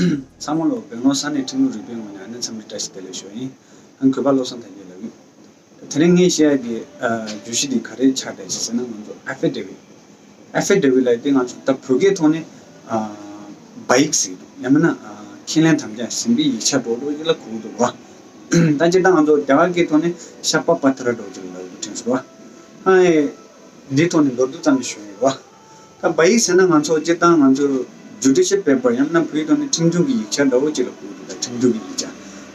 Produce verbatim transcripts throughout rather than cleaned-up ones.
ཚང་མ་ལོ་སྦེང་ལོར་ས་གནས་ཁྲིམས་ལུགས་རིག་པའི་ངོས་ནས་ཨ་ནི་འཚམས་འདྲི་བཀྲ་ཤིས་བདེ་ལེགས་ཞུ་ཡིན། ཨ་ནི་གུས་པ་བློ་བཟང་དར་རྒྱས་ལགས་ཡིན། དེ་རིང་ངས་བཤད་ཡག་གི་ཨ་བརྗོད་གཞི་འདི་ག་རེ་ཆགས་བསྡད་ཅེས་ཟེར་ན། ང་ཚོ་ཨེ་ཕི་ཌེ་བིད། ཨེ་ཕི་ཌེ་བིད་ལབ་དེ་ང་ཚོ་ད་བོད་སྐད་ཐོག་ནས་ཨ་བ་ཡིག་ཟེར་གྱི་འདུག་ཡང་མིན་ན་ཨ་ཁས་ལེན་དམ་བཅའ་ཟིན་པའི་ཡིག་ཆ་འདྲ་པོ་ཅིག་ལ་གོ་གི་འདུག་ར། ད་སྤྱིར་བཏང་ང་ཚོ་རྒྱ་གར་སྐད་ཐོག་ནས་ཤ་པ་པ་ཏྲ་འདྲ་པོ་ཅིག་ལབ་དགོས་དྲན་སོང་ར། ཨ་ཨེ་འདིའི་ཐོག་ནས་མདོར་བསྡུས་ཙམ་ཞིག་ཞུ་ཡིན་ར། ད་བ་ཡིག་ཟེར་ན་ང་ཚོ་སྤྱིར་བཏང་ང་ཚོ་ཇུ་ཌི་ཤལ་པེ་པར་ཡང་ན་བོད་ཡིག་ཐོག་ནས་ཁྲིམས་སྐྱོང་གི་ཡིག་ཆ་འདྲ་པོ་ཅིག་ལ་གོ་གི་འདུག་ད་ཁྲིམས་སྐྱོང་གི་ཡིག་ཆ།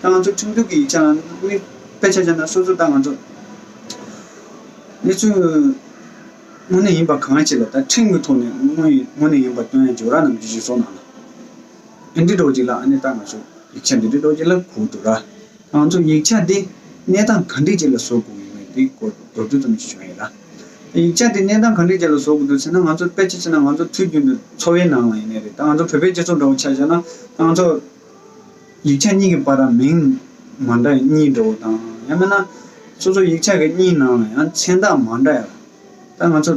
ད་ང་ཚོ་ཁྲིམས་སྐྱོང་གི་ཡིག་ཆ་ལ་ནི་དཔེ་ཆ་བཞག་ན་སོ་སོ་ད་ང་ཚོ་གནས་ཚུལ་དངོས་གནས་ཡིན་པ་གང་ཅི་ལ་ད་ཁྲིམས་ཀྱི་ཐོག་ནས་དངོས་ཡིན་དངོས་གནས་ཡིན་པ་སྟོན་ཡ་འཇོག་ར་ནམ་རྒྱུན་ཞིག་སོང་ན་ལ། ཨེ་འདྲི་འདྲ་པོ་ཅིག་ལ་ཨ་ནི་ད་ང་ཚོ་ཡིག་ཆ་འདི་འདྲི་འདྲ་པོ་ཅིག་ལ་གོ་འདུག་ར། ང་ཚོ་ཡིག་ཆ་འདི་གནས་སྟངས་ག་འདྲ་ཅིག་ལ་བཟོ་དགོས་ཡིན་མིན་འདི་སྐོར་མདོར་བསྡུས་ཙམ་ཞིག་ཞུ་ཡ་ཡིན་ར། ཡིག་ཆ་འདི་གནས་སྟངས་ག་འདྲ་ཅིག་ལ་བཟོ་དགོས་འདུག་ཟེར་ན། ང་ཚོ་དཔེ་ཆ་བྱས་ན་ང་ཚོ་དུས་རྒྱུན་དུ་འཚོ་བའི་ནང་ལ་ཡིན་ནའི་རེད། ད་ང་ཚོ་བོད་པའི་སྤྱི་ཚོགས་འདྲ་པོ་ཆ་བཞག་ན་ད་ང་ཚོ་ཡིག་ཆ་གཉིས་ཀྱི་བར་ལ་མིང་མ་འདྲ་གཉིས་འདྲ་པོ་དང་ཡང་མིན་ན་སོ་སོ་ཡིག་ཆ་གི་གཉིས་ནང་ལ་ཡང་མཚན་རྟགས་མ་འདྲ་ཡ། ད་ང་ཚོ་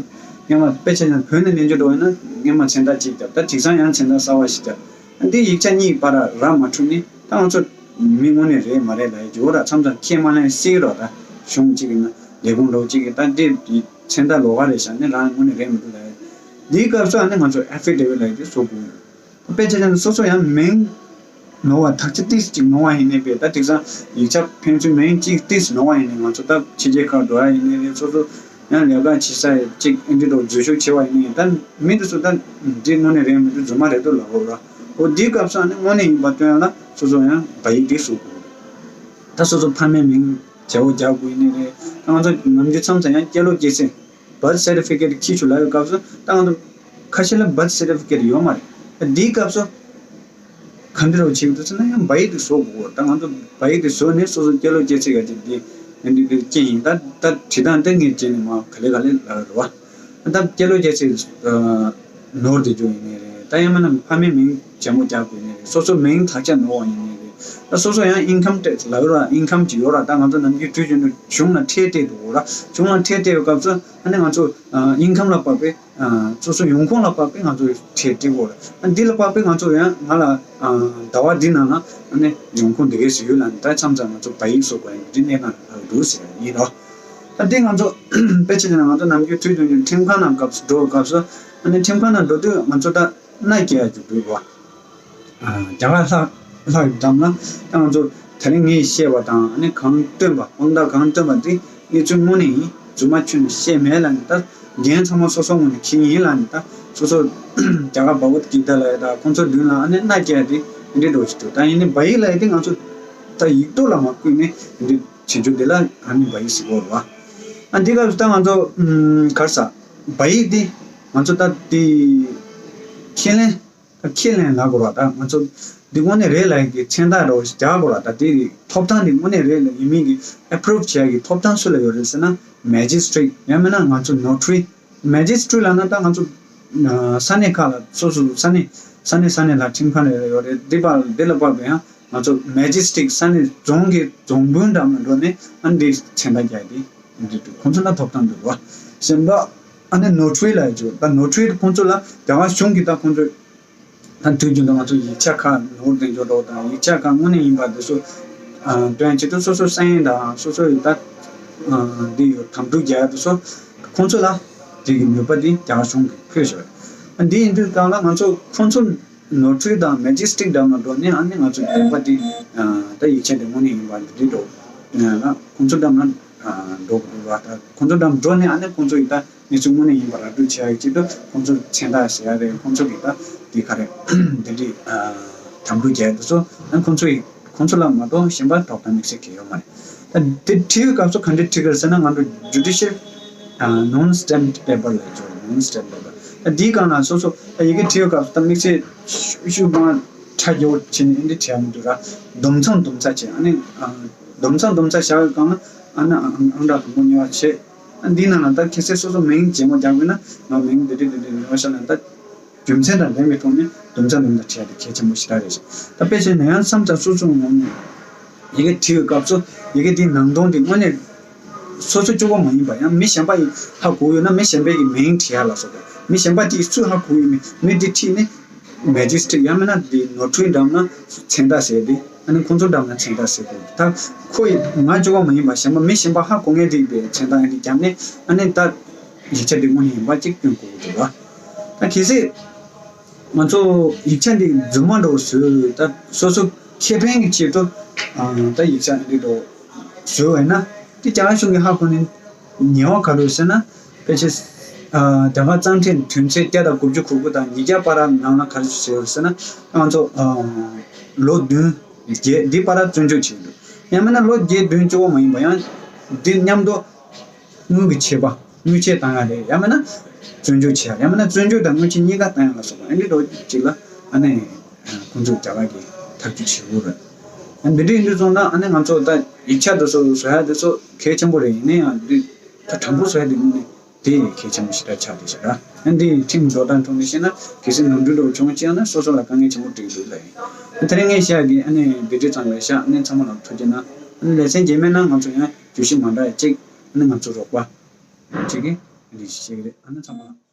སྔོན་མ་དཔེ་ཆ་ཡང་བོད་ནས་ལེན་རྒྱུ་འདྲ་པོ་ཡིན་ན་སྔོན་མ་མཚན་རྟགས་གཅིག་བརྒྱབ། ད་དེང་སང་ཡང་མཚན་རྟགས་གསར་པ་ཞིག་བརྒྱབ། འདི་ཡིག་ཆ་གཉིས་བར་ར་མ་འཁྲུག་ནི་ད་ང་ཚོ་མི་དངོས་གནས་རེད་མ་རེད་ལབ་ཡ་འཇོག་ར་མཚམས་མཚམས་ཁས་མ་ལེན་སྲིད་རོགས། ད་གཞུང་གཅིག་གི་ན་ལས་ཁུངས་འདྲ་པོ་གཅིག་གིས་ད་འདི་མཚན་རྟགས་ལོགས་ཀ་རེད་བཞག་ནི་རང་དངོས་གནས་རེད་མི་འདུག་ལབ་ཡ། འདིའི་སྐབས་སུ་ཨ་ནི་ང་ཚོ་ཨེ་ཕི་ཌེ་བིད་ལབ་ཡ་དེ་བཟོ་དགོས། དཔེ་ཆ་བཞག་ན་སོ་སོ་ཡང་མིང་ནོར་བ་དག་ཆ་ཏིས་ཅིག་ནོར་བ་ཡིན་ནའི་བས། ད་དེང་སང་ཡིག་ཆ་ཕན་ཚུན་མིང་གཅིག་ཏིས་ནོར་བ་ཡིན་ནའི་ང་ཚོ་ད་ཕྱི་རྒྱལ་ཁག་འགྲོ་ཡ་ཡིན་ནའི་རེད། སོ་སོ་ཡང་ལས་ཀ་བྱེད་ས་ཡ་གཅིག་ཨེ་འདྲི་འདྲ་འཛུལ་ཞུགས་བྱེད་པ་ཡིན་ནའི་ད་མི་འདི་ཚོ་ད་འདི་དངོས་གནས་རེད་མི་འདུག་རྫུན་མ་རེད་འདུག་ལབ་དགོས་ར། འོ་འདིའི་སྐབས་སུ་ཨ་ནི་དངོས་གནས་ཡིན་པ་སྟོན་ཡ་ལ་སོ་སོ་ཡང་བ་ཡིག་འདི་བཟོ་དགོས། ད་སོ་སོ་ཕ་མའི་མིང་བརྗེ་པོ་རྒྱག་དགོས་ཡིན་ནའི་རེད། ད་ང་ཚོ་ནམ་རྒྱུན་མཚམས་མཚམས་ཡང་སྐྱེས་ལོ་སྐྱེས་ཚེས་བར་ཐི་སར་ཊི་ཕི་ཀེཊ་འཁྱེར་ཤོག་ལབ་ཡོད་སྐབས་སུ་ད་ང་ཚོ་ཁ་ཤས་ལ་བར་ཐི་སར་ཊི་ཕི་ཀེཊ་ཡོད་མ་རེད། ད་འདིའི་སྐབས་སུ་ག་འདྲ་བྱེད་ཀྱི་འདུག་ཟེར་ན་ཡང་བ་ཡིག་དེ་བཟོ་དགོས། ད་ང་ཚོ་བ་ཡིག་དེ་བཟོས་ནས་སོ་སོ་སྐྱེས་ལོ་སྐྱེས་ཚེས་ག་ཅིག་འདི་འདི་འདི་སྐྱེས་ཡིན། ད་ད་བྲིས་སྟངས་དེ་ངས་བྱས་ནས་མ་ག་ལེ་ག་ལེ་ལབ་རེད་བ། ད་སྐྱེས་ལོ་སྐྱེས་ཚེས་ནོར་བསྡད་རྒྱུ་ཡིན་ནའི་རེད། ད་ཡང་མིན་ན་ཕ་མའི་མིང་བརྗེ་པོ་རྒྱག་དགོས་ཡིན་ནའི་རེད། སོ་སོ་མིང་དག་ཆ་ནོར་བ་ཡིན་ནའི་རེད། ད་སོ་སོ་ཡང་ཨིན་ཁམ་ཊེག་སི་ལབ་ཡོད་ར། ཨིན་ཁམ་ཅིག་ཡོད་ར། ད་ང་ཚོ་ནམ་རྒྱུན་དུས་རྒྱུན་དུ་གཞུང་ལ་ཁྲལ་སྤྲད་འདུག་ར། གཞུང་ལ་ཁྲལ་སྤྲད་པའི་སྐབས་སུ་ཨ་ནི་ང་ཚོ་ཨིན་ཁམ་ལ་དཔག་པའི་སོ་སོ་ཡོང་ཁུངས་ལ་དཔག་པའི་ང་ཚོ་ཁྲལ་སྤྲད་དགོས་ར། འདི་ལ་དཔག་པའི་ང་ཚོ་ཡང་ང་ལ་ཟླ་བ་འདི་ནང་ལ་ཨ་ནི་ཡོང་ཁུངས་འདི་གས་སུ་ཡོད་ལ་ནི་ད་མཚམས་མཚམས་ང་ཚོ་བ་ཡིག་བཟོ་དགོས་ཡིན། འདི་གནད་འགག་ལྷག་འདུག་ཟེར་ཡིན་རོ། ད་འདི་ང་ཚོ་དཔེ་ཆ་བྱས་ན་ང་ཚོ་ནམ་རྒྱུན་དུས་རྒྱུན་དུ་ཁྲིམས་ཁང་ནང་སྐབས་སུ་འགྲོ་བའི་སྐབས་སུ་ཨ་ནི་ཁྲིམས་ཁང་ནང་འགྲོ་དུས་ང་ཚོ་ད་མནའ་སྐྱེལ་ཡ་འཇུག་དགོས་ར། རྒྱ་གར་ལྷག་ལྷག་གི་གཏམ་ལ་ད་ང་ཚོ་དེ་རིང་ངས་བཤད་པ་དང་ཨ་ནི་གང་སྟོན་པ་དཔང་རྟགས་གང་སྟོན་པ་འདི་གནས་ཚུལ་དངོས་གནས་ཡིན། རྫུན་མ་ཁྱོན་ནས་བཤད་མེད་ལབ་ནས་ད་འགན་ཚང་མ་སོ་སོ་ངོས་ནས་འཁྱེར་ཡིན་ལབ་ནས་ད་སོ་སོ་རྒྱ་གར་བྷ་ག་བད་གི་ཏཱ་ལབ་ཡ་ད་ཁོང་ཚོ་མདུན་ལ་ཨ་ནི་མནའ་སྐྱེལ་ཡ་དེ་འདི་འདྲ་འགྲོ་བཞིན་འདུག་ད་ཡིན་ནའི་བ་ཡིག་ལབ་ཡ་དེ་ང་ཚོ་ད་ཡིག་ཐོག་ལ་མ་བཀོད་ནས་འདི་བྱེད་རྒྱུ་དེ་ལ་ཨ་ནི་བ་ཡིག་ཟེར་གོ་རེད་བ། ཨ་འདི་སྐབས་སུ་ད་ང་ཚོ་ག་རེ་ཟ་བ་ཡིག་འདི་ང་ཚོ་ད་འདི་ཁས་ལེན། ད་ཁས་ལེན་ལབ་དགོས་ར། ད་ང་ཚོ་འདི་དངོས་གནས་རེད་ལབ་ཡག་གི་མཚན་རྟགས་འདྲ་པོ་ཞིག་རྒྱག་དགོས་ར། ད་དེ་ཐོབ་ཐང་འདི་དངོས་གནས་རེད་ལ་ཡིན་མིན་གྱི་ཨེ་པུ་རུབ་བྱེད་ཡག་གི་ཐོབ་ཐང་སུ་ལ་ཡོད་རེད་ཟེར་ན་མེ་ཇི་སི་ཊི་རིག་ཡང་མིན་ན་ང་ཚོ་ནོ་ཊ་རི། མེ་ཇི་སི་ཊི་རིག་ལབ་ན་ད་ང་ཚོ་ས་གནས་ཁག་ལ་སོ་སོ་ས་གནས་ས་གནས་ས་གནས་ལ་ཁྲིམས་ཁང་རེ་རེ་ཡོད་རེད། འདི་པ་འདི་ལ་དཔག་པའི་ཡང་ང་ཚོ་མེ་ཇི་སི་ཊི་རིག་ས་གནས་རྫོང་གི་རྫོང་དཔོན་འདྲ་མི་འགྲོ་ནས་ཨ་འདི་མཚན་རྟགས་རྒྱག་དེ་འདི་འདུག་ཁོང་ཚོ་ལ་ཐོབ་ཐང་འདུག་ར། གཞན་པ་ཨ་ནི་ནོ་ཊ་རི་ལབ་ཡོད། ད་ནོ་ཊ་རི་ཁོང་ཚོ་ལ་རྒྱ་གར་གཞུང་གིས་ད་ཁོང་ཚོ་ད་དུས་རྒྱུན་དུ་ང་ཚོ་ཡིག་ཆ་ཁག་ནོར་དེ་འཇོག་འགྲོ་དང་ཡིག་ཆ་ཁག་དངོས་གནས་ཡིན་པ་དེ་ཚོ་སྟོན་ཆེད་དུ་སོ་སོའི་ས་ཡིན་དང་སོ་སོ་ཡི་ད་འདི་ཡོད་དམ་ཕྲུག་རྒྱག་ཡ་དེ་ཚོ་ཁོང་ཚོ་ལ་དེ་གི་ནུས་པ་དེ་རྒྱ་གར་གཞུང་གིས་ཕུལ་བཞག་འདི་ཡིན་དུས་སྒང་ལ་ང་ཚོ་ཁོང་ཚོ་ནོ་ཊ་རི་དང་མེ་ཇི་སི་ཊི་རིག་འགྲམ་ལ་འགྲོ་ནས་ཨ་ནི་ང་ཚོ་ཡོད་པ་དེ་ད་ཡིག་ཆ་དེ་དངོས་གནས་ཡིན་པ་འདི་འགྲོ་ལ་ཁོང་ཚོ་འགྲམ་ལ་འགྲོ་དགོས་འདུག་བ། ད་ཁོང་ཚོ་འགྲམ་འགྲོ་ནས་ཨ་ནི་ཁོང་ཚོ་ཡི་ད་གནས་ཚུལ་དངོས་གནས་ཡིན་པ་ར་སྤྲོད་བྱེད་ཡག་ཆེད་དུ་ཁོང་ཚོ་མཚན་རྟགས་ཟེར་ཡ་རེད། ཁོང་ཚོ་གི་ད་འདི་ག་རེ་འདི་འདྲའི་དམ་ཕྲུག་རྒྱག་ཡ་དེ་ཚོ་ཨ་ཁོང་ཚོ་ཡི་ཁོང་ཚོ་ལ་མ་གཏོགས་གཞན་པ་ཐོབ་ཐང་དམིགས་བསལ་གང་ཡང་ཡོད་མ་རེད། ད་འདི་བྲིས་པའི་སྐབས་སུ་ག་འདྲ་བྲིས་དགོས་ཟེར་ན་ང་ཚོ་ཇུ་ཌི་ཤལ་ནོན་སི་ཊེམ་པེ་པར་ལབ་ཀྱི་ཡོད་རེད། ནོན་སི་ཊེམ་པེ་པར་ད་འདིའི་སྒང་ལ་སོ་སོ་ད་ཡི་གེ་བྲིས་པའི་སྐབས་སུ་ད་དམིགས་བསལ་ཤུ་ཤུ་མ་ཁྲ་རྒྱག་བྱས་ནས་འདི་བྲིས་ཡ་མི་འདུག་ར། འདུམ་ཚང་འདུམ་ཚ་བྱས་ཨ་ནི་འདུམ་ཚང་འདུམ་ཚ་བཞག་པའི་སྒང་ལ་ཨ་ནི་ཨང་གྲངས་དང་པོ་གཉིས་པ་བྱས། འདིའི་ནང་ལ་ད་ཁྱེད་ཚོས་སོ་སོ་མིང་བརྗེ་པོ་རྒྱག་དགོས་ན་ང་མིང་འདི་འདྲ་འདི་འདྲ་ཉོ་བཞག་ན་ད་རྒྱུ་མཚན་དང་ལྡན་པའི་ཐོག་ནས་འདུམ་ཚ་འདུམ་ཚ་བྱས་ཏེ་གལ་ཆེན་པོ་ཞེ་དྲག་རེད་ཤག་ད་དཔེ་བྱས་ན་ཡང་མཚམས་མཚམས་སོ་སོའི་ངོས་ནས་ཡི་གེ་བྲིས་པའི་སྐབས་སུ་ཡི་གེ་འདིའི་ནང་དོན་འདི་དངོས་གནས་སོ་སོ་གཅིག་པོ་མ་ཡིན་པ་ཡང་མི་གཞན་པ་ཡིས་ཧ་གོ་ཡོད་ན་མི་གཞན་པའི་གི་མིང་བྲིས་ཡ་ལ་སོགས་པ་མི་གཞན་པ་དེས་སུས་ཧ་གོ་ཡོད་མེད་མི་འདི་བྲིས་ནས། མེ་ཇིས་ཊི་ཡང་མིན་ན་དེ་ནོ་ཊ་རི་འགྲམ་ན་མཚན་རྟགས་ཟེར་དེ། ཨ་ནི་ཁོང་ཚོ་འགྲམ་ན་མཚན་རྟགས་ཟེར་དགོས། ད་ཁོ་ཡི་ང་གཅིག་པོ་མ་ཡིན་པ་གཞན་པ་མི་གཞན་པ་ཧ་གོ་མཁན་རིགས་པའི་མཚན་རྟགས་ཨ་ནི་བརྒྱབ་ནས། ཨ་ནི་ད་ཡིག་ཆ་དེ་དངོས་གནས་ཡིན་པ་གཅིག་སྟོན་དགོས་ཀྱི་འདུག་བ། ད་གལ་སྲིད་ང་ཚོ་ཡིག་ཆ་འདི་རྫུན་མ་འདྲ་བོ་བཟོས། ད་སོ་སོ་ཁེ་ཕན་གྱི་ཆེད་དུ་ད་ཡིག་ཆ་འདི་འདྲ་བོ་བཟོས་བས་ན། དེ་རྒྱ་གར་གཞུང་གི་ཧ་གོ་ནས་ཉེས་པ་ག་རེ་ཟེར་ན། ཕལ་ཆེར་རྒྱ་གར་གཙང་ཁྲིམས་དོན་ཚན་བརྒྱ་དང་དགུ་བཅུ་གོ་དགུ་དང་ཉིས་བརྒྱ་བར་ནང་ལ་ག་རེ་བྱས་ཟེར་ན། ང་ཚོ་ལོ་བདུན་བརྒྱད་འདི་བར་བཙོན་འཇུག་བྱས་འདུག་ཡང་མིན་ན་ལོ་བརྒྱད་བདུན་གཅིག་པོ་མ་ཡིན་པ་ཡང་འདི་མཉམ་དུ། དངུལ་གྱི་ཆད་པ། དངུལ་ཆད་བཏང་ཡ་རེད། ཡང་མིན་ན་བཙོན་འཇུག་བྱེད་ཡ། ཡང་མིན་ན་བཙོན་འཇུག་དང་དངུལ་ཆད་གཉིས་ཀ་བཏང་ཡ་ལ་སོགས་པ་ཨ་འདི་འདྲ་ཅིག་ལ་ཨ་ནི་ཁོང་ཚོས་རྒྱ་གར་གྱིས་ཐག་གཅོད་བྱེད་དགོས་རེད། ཨ་འདི་འདྲ་ཡིན་དུས་སོང་ན་ཨ་ནི་ང་ཚོ་ད་ཡིག་ཆ་དེ་ཚོ་བཟོ་ཡ་དེ་ཚོ་གལ་ཆེན་པོ་རེད། ཡིན་ན་ཡང་འདི་ད་དྲང་པོ་བཟོ་ཡ་དེ་དངོས་གནས་དེ་གལ་ཆེན་པོ་ཞེ་དྲག་ཆགས་བསྡད་ཤག་ར། ཨ་འདི་ཁྲིམས་འགྲོ་སྟངས་ཐོག་ནས་བཤད་ན་གལ་སྲིད་ནོར་འཁྲུལ་འདྲ་བོ་བྱུང་བ་ཅིག་ཡང་ན་སོ་སོ་ལ་དཀའ་ངལ་ཆེན་པོ་འཕྲད་ཀྱི་འདུག་ལབ་ཡིན། དེ་རིང་ངས་བཤད་ཡ་གི་ཨ་ནི་འདི་འདྲ་ཙམ་རེད་ཤག་ཨ་ནི་ཚང་མ་ལ་ཐུགས་རྗེ་གནང་། ཨ་ནི་ལེ་ཚན་རྗེས་མའི་ནང་ང་ཚོ་ཡང་བརྗོད་གཞི་མ་འདྲ་ཡ་གཅིག་ཨ་ནི་ང་ཚོ་རོགས་པ། ཅིག་གིས་འདི་བཤད་ཀྱི་རེད། ཨ་ནི་ཚང་མ་ལ།